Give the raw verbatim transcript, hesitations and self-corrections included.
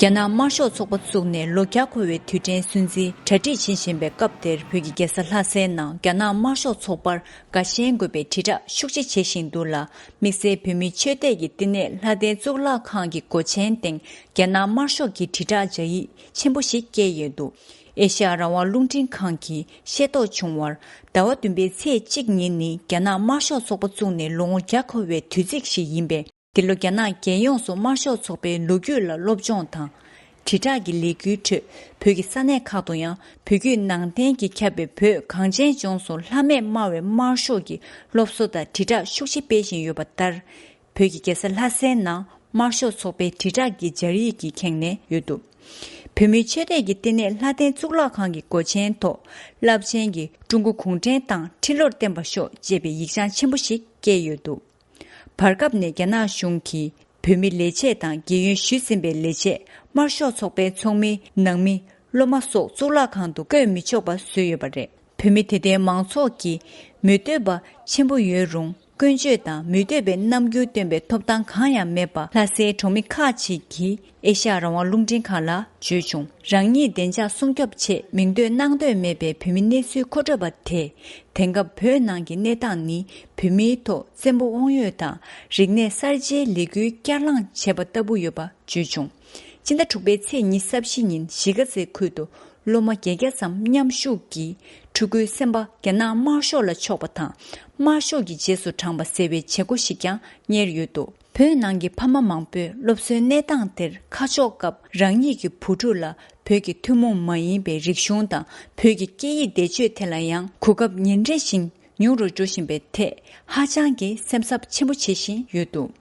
རྒྱ་ནག་དམར་ཤོག་ཚོགས་པ་བཙུགས་ནས་ལོ་བརྒྱ་འཁོར་བའི་དུས་དྲན་སྲུང་བརྩིའི་གྲ་སྒྲིག་བྱེད་བཞིན་པའི་སྐབས་དེར། བོད་ཀྱི་རྒྱལ་ས་ལྷ་སའི་ནང་རྒྱ་ནག་དམར་ཤོག་ཚོགས་པར་དགའ་ཞེན་དགོས་པའི་དྲིལ་བསྒྲགས་ཤུགས་ཆེ་བྱེད་བཞིན་འདུག་ལ། དམིགས་བསལ་བོད་མིའི་ཆོས་དད་ཀྱི་བསྟི་གནས་ལྷ་ལྡན་གཙུག་ལག་ཁང་གི་སྒོ་ཆེན་སྟེང་རྒྱ་ནག་དམར་ཤོག་གི་དྲིལ་བསྒྲགས་སྦྱར་ཡིག་ཆེན་པོ་ཞིག་བཀལ་ཡོད་འདུག་ཨེ་ཤ་ཡ་རང་དབང་རླུང་འཕྲིན་ཁང་གིས་ཤེས་རྟོགས་བྱུང་བར། ཟླ་བ་བདུན་པའི་ཚེས་གཅིག་ཉིན་ནི་རྒྱ་ནག་དམར་ཤོག་ཚོགས་པ་བཙུགས་ནས་ལོ་ངོ་བརྒྱ་འཁོར་བའི་དུས་ཚིགས་ཤིག་ཡིན་པས། འདི་ལོ་རྒྱ་ནག་རྒྱལ་ཡོངས་སུ་དམར་ཤོག་ཚོགས་པའི་ལོ་རྒྱུས་ལ་སློབ་སྦྱོང་དང་། དྲིལ་བསྒྲགས་ཀྱི་ལས་འགུལ་ཁྲོད། བོད་ཀྱི་ས་གནས་ཁག་ཏུ་ཡང་བོད་བརྒྱུད་ནང་བསྟན་གྱིས་ཁྱབ་པའི་བོད་གངས་ཅན་ལྗོངས་སུ་ལྷ་མེད་སྨྲ་བའི་དམར་ཤོག་གི་སློབ་གསོ་དང་དྲིལ་བསྒྲགས་ཤུགས་ཆེ་སྤེལ་བཞིན་ཡོད་པ་ལྟར། བོད་ཀྱི་རྒྱལ་ས་ལྷ་སའི་ནང་དམར་ཤོག་ཚོགས་པའི་དྲིལ་བསྒྲགས་ཀྱི་སྦྱར་ཡིག་གིས་ཁེངས་ནས་ཡོད་འདུག་བོད་མིའི་ཆོས་དད་ཀྱི་བསྟི་གནས་ལྷ་ལྡན་གཙུག་ལག་ཁང་གི་སྒོ་ཆེན་ཐོག་རླབས་ཆེན་གྱི་ཀྲུང་གོ་གུང་ཁྲན་ཏང་ཁྲི་ལོར་བརྟན་པར་ཤོག་ཅེས་པའི་ཡིག་བྱང་ཆེན་པོ་ཞིག་བཀལ་ཡོད་འདུག་བར་སྐབས་ནས་རྒྱ་ནག་གཞུང་གིས་བོད་མི་ལས་བྱེད་དང་རྒས་ཡོལ་ཞུས་ཟིན་པའི་ལས་བྱེད། དམར་ཤོག་ཚོགས་པའི་ཚོགས་མི། ནང་མི། སློབ་མ་སོགས་གཙུག་ལག་ཁང་དུ་བསྐོས་མི་ཆོག་པ་བཟོས་ཡོད་པ་རེད། བོད་མི་དེ་ལྟའི་མང་ཚོགས་ཀྱིས་མི་འདོད་པ་ཆེན་པོ་ཡོད་རུང་། ཀུན་སྤྱོད་དང་མི་འདོད་པའི་རྣམ་འགྱུར་སྟོན་པའི་ཐོབ་ཐང་གང་ཡང་མེད་པ། ལྷ་སའི་གྲོང་མི་ཁག་ཅིག་གིས་ཨེ་ཤ་ཡ་རང་དབང་རླུང་འཕྲིན་ཁང་ལ་བརྗོད་བྱུང་། རང་ཉིད་བདེ་འཇགས་སྲུང་སྐྱོབ་ཆེད་མིང་འདོན་གནང་འདོད་མེད་པའི་བོད་མི་གནས་ཚུལ་མཁོ་སྤྲོད་པ་དེས། དེང་སྐབས་བོད་ནང་གི་གནས་སྟངས་ནི། བོད་མིའི་ཐོག་བཙན་པོ་དབང་ཡོད་དང་། རིག་གནས་གསར་བརྗེའི་ལས་འགུལ་བསྐྱར་ལངས་བྱས་པ་ལྟ་བུ་ཡོད་པ་བརྗོད་བྱུང་། སྤྱི་ཟླ་དྲུག་པའི་ཚེས་ཉི་ཤུ་རྩ་བཞི་ཉིན་གཞིས་ཀ་རྩེ་ཁུལ་དུ། སློབ་མ་བརྒྱད་བརྒྱ་ཙམ་མཉམ་ཞུགས་ཀྱིས། ཕྲུ་གུའི་སེམས་པ་རྒྱ་ནག་དམར་ཤོག་ལ་ཕྱོགས་པ་དང་། དམར་ཤོག་གི་རྗེས་སུ་འབྲངས་པ་ཟེར་བའི་བྱེད་སྒོ་ཞིག་ཀྱང་གཉེར་ཡོད་འདུག་བོད་ནང་གི་ཕ་མ་མང་པོས་སློབ་གསོའི་གནས་སྟངས་དེར་ཁ་ཕྱོགས་སྐབས། རང་ཉིད་ཀྱི་བུ་ཕྲུག་ལ་བོད་ཀྱི་ཐུན་མོང་མ་ཡིན་པའི་རིག་གཞུང་དང་། བོད་ཀྱི་སྐད་ཡིག་འདས་མཆོད་ཐད་ལ་ཡང་། གོ་སྐབས་ཉིན་རེ་བཞིན་ཉུང་རུ་འགྲོ་བཞིན་པའི་ཐད། ཧ་ཅང་གི་སེམས་འཚབ་ཆེན་པོ་བྱེད་བཞིན་ཡོད་འདུག